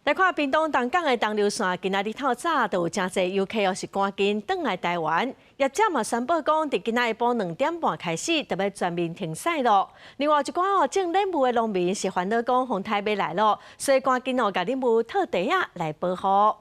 來看屏東東港的東琉線，今仔日透早就有誠濟遊客哦，是趕緊轉來台灣。業者嘛宣布講，佇今仔下晡2點半開始，就欲全面停駛囉。另外一寡哦種蓮霧的農民是煩惱講風颱欲來囉，所以趕緊哦共蓮霧套袋仔來保護。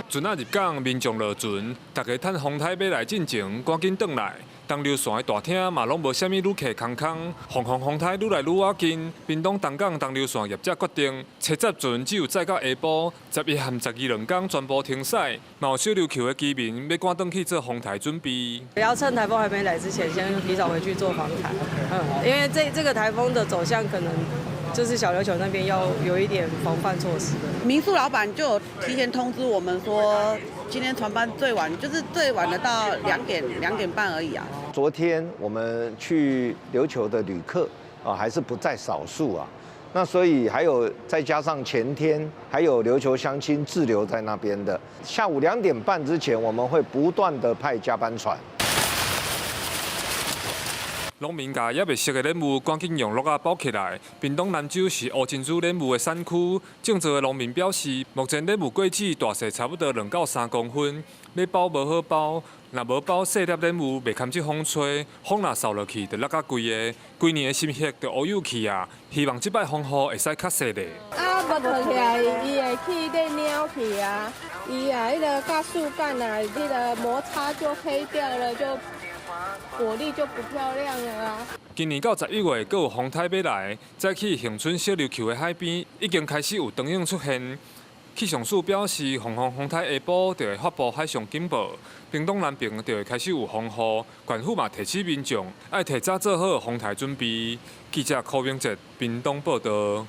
船仔入港，民眾落船，大家趁風颱欲來進前，趕緊轉來。東琉線的大廳嘛，攏無啥物旅客空空，防範風颱愈來愈倚近。屏東東港東琉線業者決定，初十船只有載到下晡，11和12兩工全部停駛。嘛有小琉球的居民欲趕轉去做風颱準備。要趁颱風還沒來之前，先提早回去做防台。因為這個颱風的走向可能就是小琉球那邊要有一點防範措施。民宿老闆就有提前通知我們說，今天船班最晚就是最晚的到2點2點半而已啊。昨天我們去琉球的旅客啊，還是不在少數啊。那所以還有再加上前天還有琉球鄉親滯留在那邊的，下午2點半之前，我們會不斷的派加班船。農民共猶未熟的蓮霧趕緊用箩仔包起來。屏東南州是烏珍珠蓮霧的產區，種植的農民表示，目前蓮霧果子大細差不多2到3公分，欲包無好包，若無包細粒蓮霧，袂堪這風吹，風若掃落去就落甲規个，規年的心血就烏有去啊！希望這擺風雨會使較細膩。啊，無套起來，伊會去咧鳥去啊，伊啊，彼个佮樹幹啊，彼个摩擦就黑掉了，就果粒就不漂亮了啊！今年到11月，閣有風颱欲來，早起恆春小琉球的海邊已經開始有長影出現。氣象署表示，防範風颱下晡就會發布海上警報，屏東南爿就會開始有風雨，縣府嘛提醒民眾愛提早做好風颱準備。記者柯明哲屏東報道。